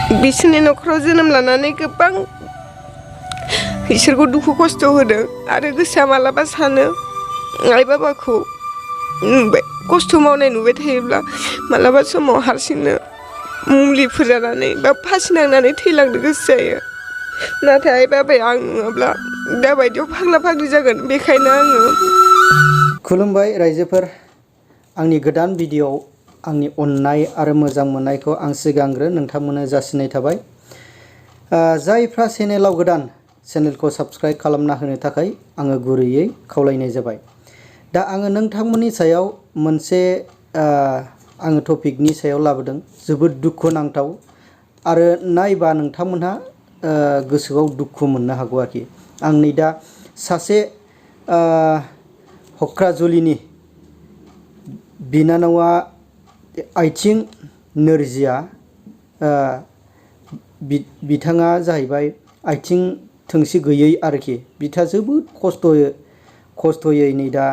बिसोरनि न'खराव जोनोम लानानै गोबां बिसोरखौ दुखु खस्थ' होदों आरो गोसोआ मालाबा सानो आइ बाबाखौ नुबाय खस्थ' मावनाय नुबाय थायोब्ला मालाबा समाव हारसिंनो मुलिफोर जानानै बा फासि नांनानै थैलांनो गोसो जायो। नाथाय आइ बाबाया आं नङाब्ला दाबायदियाव फाग्ला फाग्लि जागोन, बेखायनो आङो। खुलुमबाय रायजोफोर, आंनि गोदान भिडिअ'आव आंनि अननाय आरो मोजां मोननायखौ आं सिगांग्रो नोंथांमोननो जासिनाय थाबाय। जायफ्रा चेनेलाव गोदान, चेनेलखौ साबस्क्राइब खालामना होनो थाखाय आङो गुरैयै खावलायनाय जाबाय। दा आङो नोंथांमोननि सायाव मोनसे आङो टपिकनि सायाव लाबोदों, जोबोद दुखुनांथाव आरो नायबा नोंथांमोनहा गोसोआव दुखु मोननो हागौ आरोखि। आं नै दा सासे हक्राजुलिनि बिनानावा आथिं नोरजिया, बिथाङा जाहैबाय आथिं थोंसे गैयै आरोखि। बिथाङा जोबोद खस्थ'यै नै दा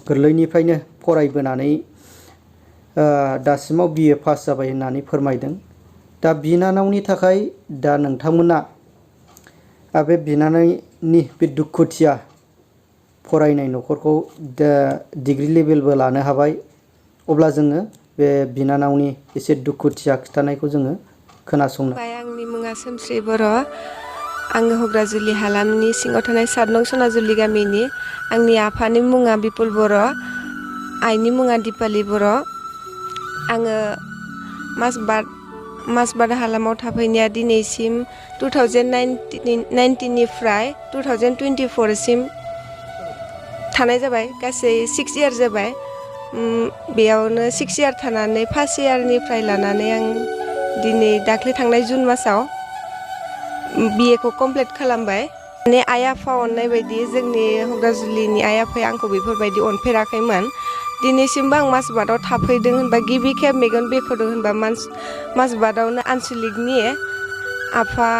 गोरलैनिफ्रायनो फरायबोनानै दासिमाव BA पास जाबाय होननानै फोरमायदों। दा बिनानावनि थाखाय दा नोंथांमोना बे बिनानावनि बे दुखुथिया फरायनाय न'खरखौ डिग्री लेभेलबो लानो हाबाय। अब्ला जोङो बे बिनानावनि एसे दुखुथिया खिन्थानायखौ जोङो खोनासंनो। आंनि मुङा सोमस्रि बर'। आङो हग्राजुलि हालामनि सिङाव थानाय 7 नं सनाजुलि गामिनि। आंनि आफानि मुङा बिपुल बर', आइनि मुङा दिपालि बर'। आङो मासबाद हालामाव थाफैनाया दिनैसिम 2019 निफ्राय 2024 सिम थानाय जाबाय, गासै 6 इयार जाबाय। बेयावनो 6 इयार थानानै फार्स्ट इयारनिफ्राय लानानै आं दिनै दाख्लै थांनाय जुन मासाव BA खौ कमप्लिट खालामबाय। माने आइ आफा अननाय बायदि जोंनि हग्राजुलिनि आइ आफाया आंखौ बेफोरबायदि अनफेराखैमोन। दिनैसिमबो आं मासबादाव थाफैदों होनबा गिबि खेब मेगन बेखेवदों होनबा मासबादावनो आनसलिकनि आफा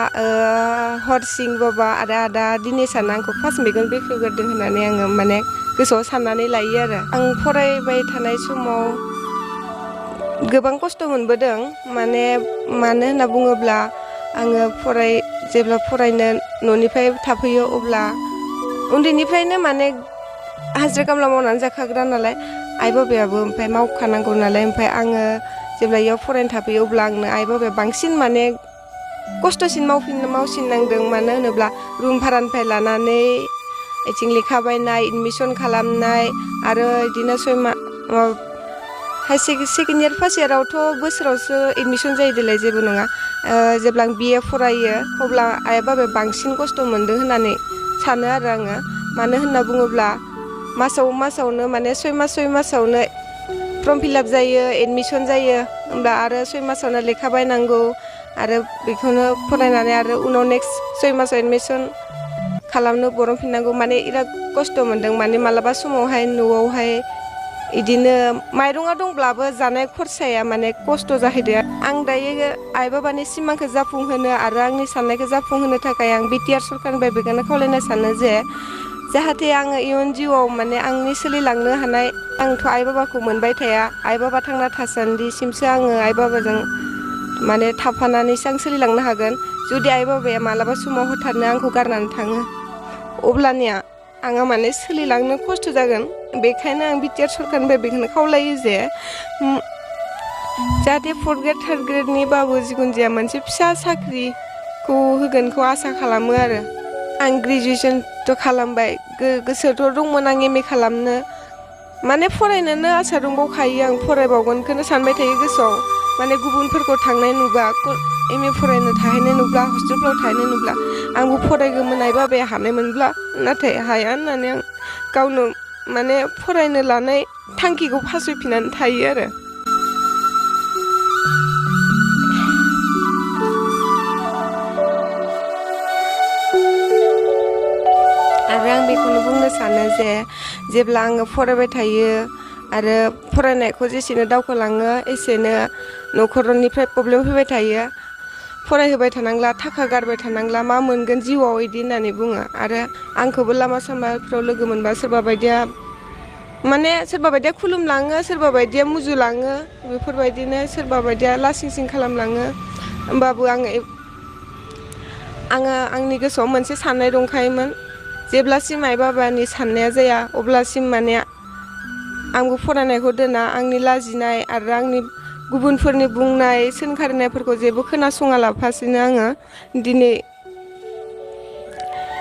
हरसिं बाबा आरो आदा दिनेशानो आंखौ फार्स्ट मेगन बेखेवग्रोदों होननानै आङो माने गोसोआव साननानै लायो आरो। आं फरायबाय थानाय समाव गोबां खस्थ' मोनबोदों। मानो होनना बुङोब्ला आङो जेब्ला फरायनो न'निफ्राय थाफैयो अब्ला उन्दैनिफ्रायनो माने हाजिरा खामला मावनानै जाखाग्रा नालाय, आइ बाबायाबो ओमफ्राय मावखानांगौ नालाय, ओमफ्राय आङो जेब्ला इयाव फरायनो थाफैयो अब्ला आंनो आइ बाबाया बांसिन माने खस्थ'सिन मावसिननांदों। मानो होनोब्ला रुम भारानिफ्राय लानानै आथिं लेखा बायनाय, एडमिसन खालामनाय आरो बिदिनो सेकेन्ड इयार फार्स्ट इयारावथ' बोसोरावसो एडमिसन जायो देलाय, जेबो नङा। जेब्ला आं BA फरायो अब्ला आइ बाबाया बांसिन खस्थ' मोनदों होननानै सानो आरो आङो। मानो होनना बुङोब्ला मासावनो माने 6 मासावनो फर्म फिलाप जायो, एडमिसन जायो, होमब्ला आरो 6 मासावनो लेखा बायनांगौ आरो बेखौनो फरायनानै आरो उनाव नेक्स्ट 6 मासाव एडमिसन खालामनो बरनफिननांगौ। माने बिराद खस्थ' मोनदों। माने मालाबा समावहाय न'आवहाय इदिनो माइरङा दंब्लाबो जानाय खरसाया माने खस्थ' जाहैदों। आं दायो आइ बाबानि सिमांखौ जाफुंहोनो आरो आंनि साननायखौ जाफुंहोनो थाखाय आं BTR सरकारनिफ्राय बेखौनो खावलायनो सानो जे जाहाथे आङो इयुन जिउआव माने आंनि सोलिलांनो हानाय, आंथ' आइ बाबाखौ मोनबाय थाया, आइ बाबा थांना थासान्दिसिमसो आङो आइ बाबाजों माने थाफानानैसो आं सोलिलांनो हागोन। जुदि आइ बाबाया मालाबा समाव हथादनो आंखौ गारनानै थाङो अब्लानिया आंहा माने सोलिलांनो खस्थ' जागोन। बेखायनो आं BTR सरकारनिफ्राय बेखौनो खावलायो जे जाहाथे 4th ग्रेड 3rd ग्रेडनिबाबो जिखुनु जाया मोनसे फिसा साख्रिखौ होगोनखौ आसा खालामो आरो। आं ग्रेजुवेसनथ' खालामबाय, गोसोथ' दंमोन आं MA खालामनो, माने फरायनोनो आसा दंबावखायो। आं फरायबावगोनखौनो सानबाय थायो गोसोआव। माने गुबुनफोरखौ थांनाय नुबा, MA फरायनो थाहैनाय नुब्ला, हस्टेलफ्राव थाहैनाय नुब्ला आंबो फरायगौमोन आइ बाबाया हानायमोनब्ला, नाथाय हाया होननानै आं गावनो माने फरायनो लानाय थांखिखौ फासयफिननानै थायो आरो। आं बेखौनो बुंनो सानो जे जेब्ला आङो फरायबाय थायो आरो फरायनायखौ जेसेनो दावखोलाङो एसेनो न'खरनिफ्राय प्रब्लेम फैबाय थायो। फरायहोबाय थानांला, थाखा गारबाय थानांला, मा मोनगोन जिउआव इदि होननानै बुङो। आरो आंखौबो लामा सामाफ्राव लोगो मोनबा सोरबा बायदिया खुलुमलाङो, सोरबा बायदिया मुजुलाङो, बेफोरबायदिनो सोरबा बायदिया लासिं सिं खालामलाङो। होमबाबो आङो आंनि गोसोआव मोनसे साननाय दंखायोमोन जेब्लासिम आइ बाबानि साननाया जाया अब्लासिम माने आंबो फरायनायखौ दोना आंनि लाजिनाय आरो आंनि गुबुनफोरनि बुंनाय सोंखारिनायफोरखौ जेबो खोनासङा लाफासिनो आङो दिनै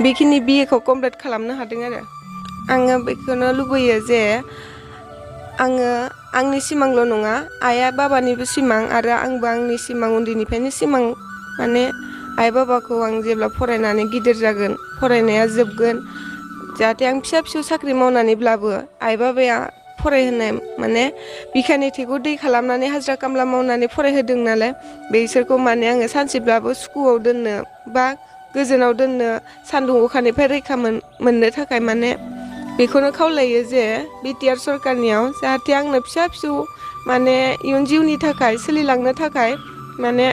बेखिनि BA खौ कमप्लिट खालामनो हादों आरो आङो बेखौनो लुबैयो जे आङो आंनि सिमांल' नङा आइया बाबानिबो सिमां आरो आंबो आंनि सिमां उन्दैनिफ्रायनो सिमां माने आइ बाबाखौ आं जेब्ला फरायनानै गिदिर जागोन फरायनाया जोबगोन जाहाथे आं फिसा फिसौ साख्रि मावनानैब्लाबो आइ बाबाया फरायहोनाय माने बिखानि थैखौ दै खालामनानै हाजिरा खामला मावनानै फरायहोदों नालाय बिसोरखौ माने आङो सानसेब्लाबो स्कुलाव दोननो बा गोजोनाव दोननो सान्दुं अखानिफ्राय रैखा मोननो थाखाय माने बेखौनो खावलायो जे BTR सरकारनियाव जाहाथे आंनो फिसा फिसौ माने इयुन जिउनि थाखाय सोलिलांनो थाखाय माने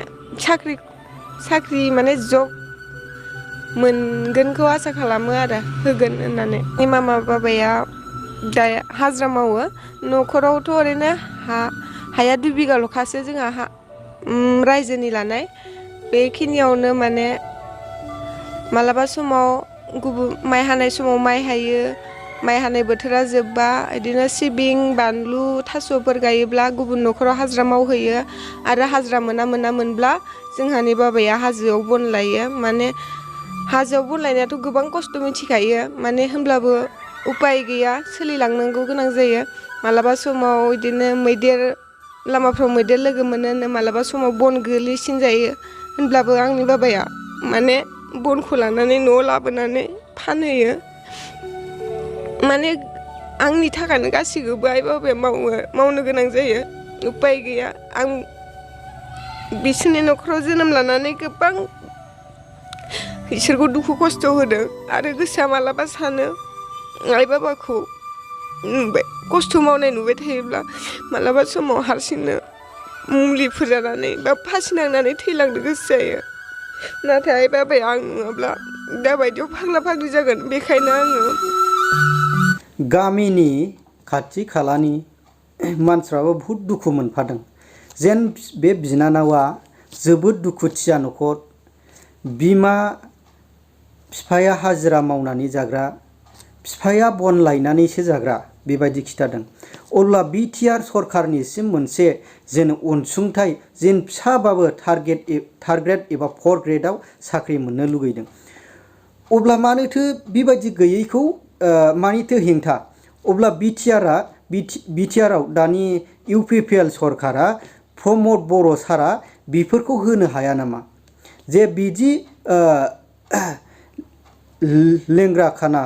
साख्रि माने जब मोनगोनखौ आसा खालामो आरो होगोन होननानै मामा बाबाया दा हाजिरा मावो न'खरावथ' ओरैनो हाया 2 बिगाल'खासो जोंहा रायजोनि लानाय बेखिनियावनो माने मालाबा समाव माइ हानाय समाव माइ हायो माइ हानाय बोथोरा जोबबा बिदिनो सिबिं बानलु थास'फोर गायोब्ला गुबुन न'खराव हाजिरा मावहैयो आरो हाजिरा मोनब्ला जोंहानि बाबाया हाजोआव बन लायो माने हाजोआव बन लायनायाथ' गोबां खस्थ' मिथिखायो माने होमब्लाबो उपाय गैया सोलिलांनांगौ गोनां जायो मालाबा समाव बिदिनो मैदेर लामाफ्राव मैदेर लोगो मोनो मालाबा समाव बन गोलैसिन जायो होनब्लाबो आंनि बाबाया माने बनखौ लानानै न'आव लाबोनानै फानहैयो माने आंनि थाखायनो गासैखौबो आइ बाबाया मावनो गोनां जायो उपाय गैया आं बिसोरनि न'खराव जोनोम लानानै गोबां बिसोरखौ दुखु खस्थ' होदों आरो गोसोआ मालाबा सानो आइ बाबाखौ खस्थ' मावनाय नुबाय थायोब्ला मालाबा समाव हारसिंनो मुलिफोर जानानै बा फासि नांनानै थैलांनो गोसो जायो नाथाय आइ बाबाया आं नङाब्ला दाबायदियाव फाग्ला फाग्लि जागोन बेखायनो आङो गामिनि खाथि खालानि मानसिफ्राबो बहुद दुखु मोनफादों जेन बे बिनानावा जोबोद दुखुथिया न'खर बिमा बिफाया हाजिरा मावनानै जाग्रा बिफाया बन लायनानैसो जाग्रा बेबायदि खिथादों अब्ला BTR सरकारनिसिम मोनसे जेन अनसुंथाइ जेन फिसाबाबो थार्ड ग्रेड एबा 4th ग्रेडआव साख्रि मोननो लुगैदों अब्ला मानोथो बेबायदि गैयैखौ मानिथो हेंथा अब्ला BTRआव दानि UPPL सरकारा प्रमद बर' सारा बेफोरखौ होनो हाया नामा जे बिदि लेंग्रा खाना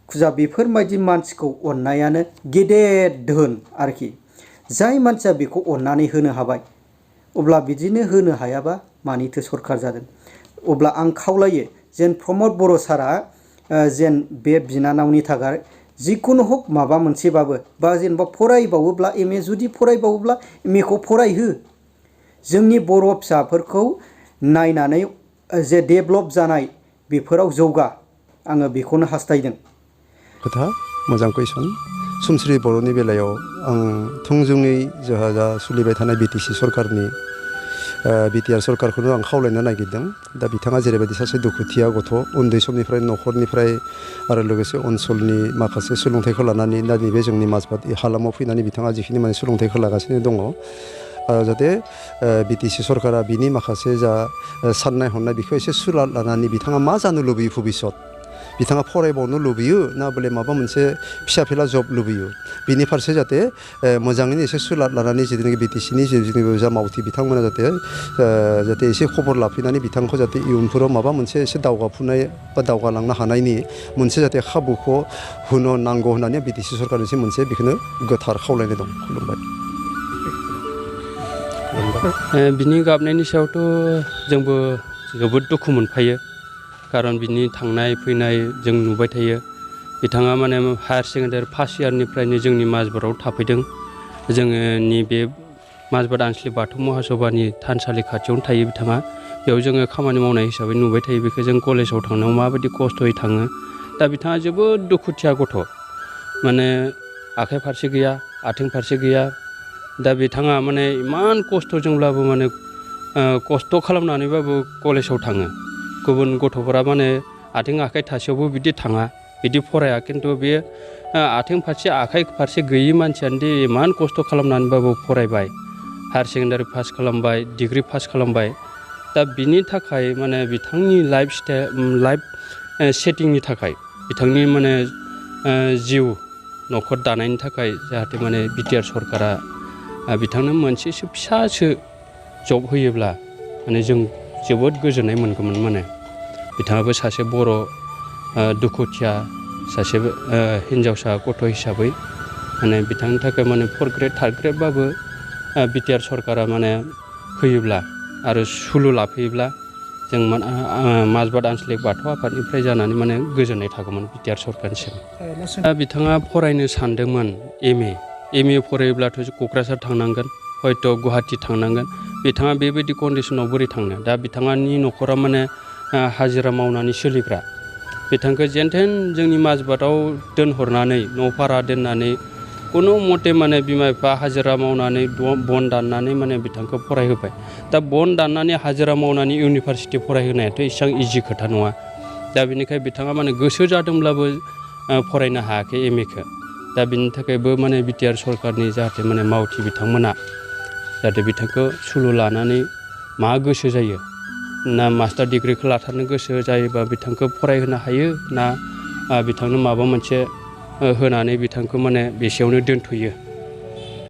खुजा बेफोरबायदि मानसिखौ अननायानो गेदेर धोन आरोखि जाय मानसिया बेखौ अननानै होनो हाबाय अब्ला बिदिनो होनो हायाबा मानिथो सरकार जादों अब्ला आं खावलायो जेन प्रमद बर' सारा जेन बे बिनानावनि थाखाय जिखुनु हक माबा मोनसेबाबो बा जेनेबा फरायबावोब्ला MA जुदि फरायबावोब्ला MA खौ फरायहो जोंनि बर' फिसाफोरखौ नायनानै जे डेभेलप जानाय बेफोराव जौगा आङो बेखौनो हास्थायदों खोथा मोजां कुइसन समस्रि बर'नि बेलायाव आं थोंजोङै जोंहा दा सोलिबाय थानाय BTC सरकारनि BTR सरकारखौनो आं खावलायनो नागिरदों दा बिथाङा जेरैबायदि सासे दुखुथिया गथ' उन्दै समनिफ्राय न'खरनिफ्राय आरो लोगोसे ओनसोलनि माखासे सोलोंथाइखौ लानानै दा नैबे जोंनि माजबाद हालामाव फैनानै बिथाङा जिखिनि माने सोलोंथाइखौ लागासिनो दङ जाहाथे BTC सरकारा बिनि माखासे जा साननाय हनाय बेखौ एसे सुलाद लानानै बिथाङा मा जानो लुबैयो भबिष्यत बिथाङा फरायबावनो लुबैयो ना बले माबा मोनसे फिसा फिला जब लुबैयो बिनि फारसे जाहाथे मोजाङैनो एसे सुलाद लानानै जिथुनाखि BTCनि जिथुनाखि जा मावथि बिथांमोना जाहाथे एसे खबर लाफैनानै बिथांखौ जाहाथे इयुनफोराव माबा मोनसे एसे दावगाफुनाय बा दावगालांनो हानायनि मोनसे जाहाथे खाबुखौ होनो नांगौ होननानै BTC सरकारनिसिम मोनसे बेखौनो गोथार खावलायनाय दं खुलुमबाय बिनि गाबनायनि सायावथ' जोंबो जोबोद दुखु मोनफायो खारन बिनि थांनाय फैनाय जों नुबाय थायो बिथाङा माने हायार सेकेन्डारि फार्स्ट इयारनिफ्रायनो जोंनि माजबादाव थाफैदों जोङो नैबे माजबाद आनसलिक बाथौ महासभानि थानसालि खाथियावनो थायो बिथाङा बेयाव जोङो खामानि मावनाय हिसाबै नुबाय थायो बेखौ जों कलेजाव थांनायाव माबायदि खस्थ'यै थाङो दा बिथाङा जोबोद दुखुथिया गथ' माने आखाइ फारसे गैया आथिं फारसे गैया दा बिथाङा माने इमान खस्थ'जोंब्लाबो माने खस्थ' खालामनानैबाबो कलेजाव थाङो गुबुन गथ'फोरा माने आथिं आखाइ थासेयावबो बिदि थाङा बिदि फराया खिन्थु बे आथिं फारसे आखाइ फारसे गैयि मानसियानो दि इमान खस्थ' खालामनानैबाबो फरायबाय हायार सेकेन्डारि पास खालामबाय डिग्री पास खालामबाय दा बिनि थाखाय माने बिथांनि लाइफ सेटिंनि थाखाय बिथांनि माने जिउ न'खर दानायनि थाखाय जाहाथे माने BTR सरकारा बिथांनो मोनसेसो फिसासो जब होयोब्ला माने जों जोबोद गोजोननाय मोनगौमोन माने बिथाङाबो सासे बर' दुखुथिया सासे हिन्जावसा गथ' हिसाबै माने बिथांनि थाखाय माने 4 ग्रेड 3 ग्रेडबाबो BTR सरकारा माने होयोब्ला आरो सुलु लाफैयोब्ला जों माजबाद आन्चलिक बाथौ आफादनिफ्राय जानानै माने गोजोननाय थागौमोन BTR सरकारनिसिम। बिथाङा फरायनो सानदोंमोन एम ए फरायोब्लाथ' क'क्राझार थांनांगोन हयथ' गुवाहाटि थांनांगोन बिथाङा बेबायदि कन्डिसनाव बोरै थांनो दा बिथाङानि न'खरा माने हाजिरा मावनानै सोलिग्रा बिथांखौ जेनथेन जोंनि माजबादाव दोनहरनानै न' भारा दोननानै खुनु मथे माने बिमा बिफा हाजिरा मावनानै बन दाननानै माने बिथांखौ फरायहोबाय दा बन दाननानै हाजिरा मावनानै इउनिभारसिटि फरायहोनायाथ' एसेबां इजि खोथा नङा दा बिनिखाय बिथाङा माने गोसो जादोंब्लाबो फरायनो हायाखै एम ए खौ दा बिनि थाखायबो माने BTR सरकारनि जाहाथे माने मावथि बिथांमोना जाहाथे बिथांखौ सुलु लानानै मा गोसो जायो ना मास्टार डिग्रीखौ लाथारनो गोसो जायोबा बिथांखौ फरायहोनो हायो ना बिथांनो माबा मोनसे होनानै बिथांखौ माने बेसेयावनो दोनथ'यो